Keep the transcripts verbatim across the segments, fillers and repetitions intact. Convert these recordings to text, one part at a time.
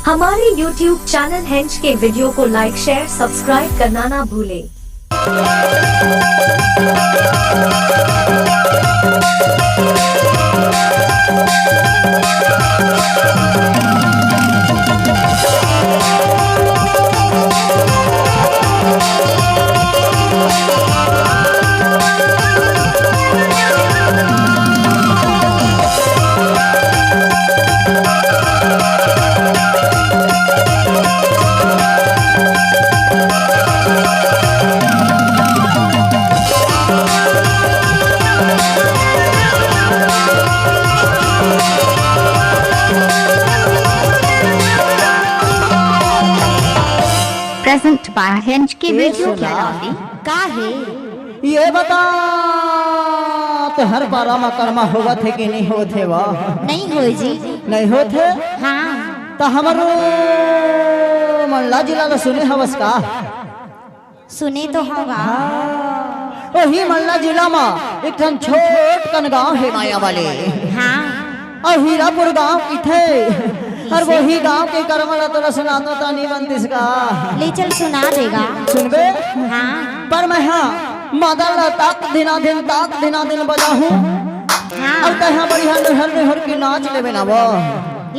हमारे YouTube channel हेंच के वीडियो को लाइक, शेयर, सब्सक्राइब करना ना भूलें। Present by हेंच के ए वीडियो सुना। कैलावती। का हे? ये बता, तोहर पारा म करमा होवत हे कि नहीं होत हे वा? नहीं होय जी। नहीं होत हे? हाँ। त हमरो मंडला जिला ल सुने हवस का? सुने तो हव गा। हाँ। ओही मंडला जिला म एक ठन छोट कन गांव हे माया वाले। हाँ। अउ हीरापुर गांव किथे। अउ वही गांव के करमा ल तोला सुनातो त नहीं बनतिस का? ले चल सुना दे गा। सुनबे? हाँ। पर मैं हाँ, मादल ल ताक दिना दिन, ताक दिना दिन बजाहूँ। हाँ। अउ तैं हा बढ़िया नोहर नोहर के नाच लेबे ना वो।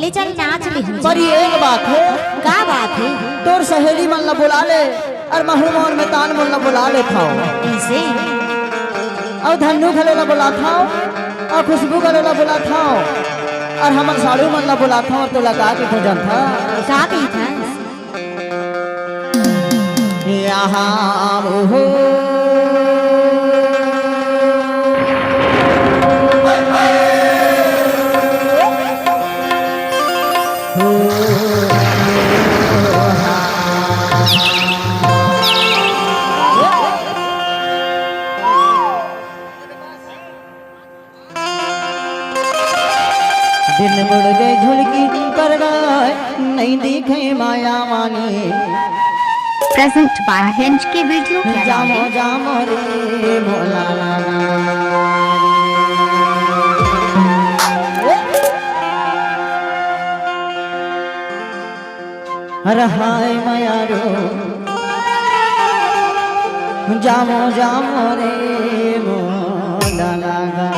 ले चल नाच लिहूँ। पर ये एक बात हे। का बात हे? तोर सहेली मन ल बुला ले, अउ महू मोर में तान मन ल बुला लेथव। कैसे? अउ धन्नू घलो ल बुलाथव, अउ खुशबू घलो ल बुलाथव, अउ हमर साढ़ू मन ल बुलाथव, अउ तोला का कहिथव जानथस? का कहिथस? यहाँ हो। दिन बुड़ गे झुलकी पर गाय, नहीं दिखे माया मानी। Present by हेंच के वीडियो कैलावती। जामो जामो रे मोला लाला। अरे हाय मयारो, जामो जामो रे मोला लागा।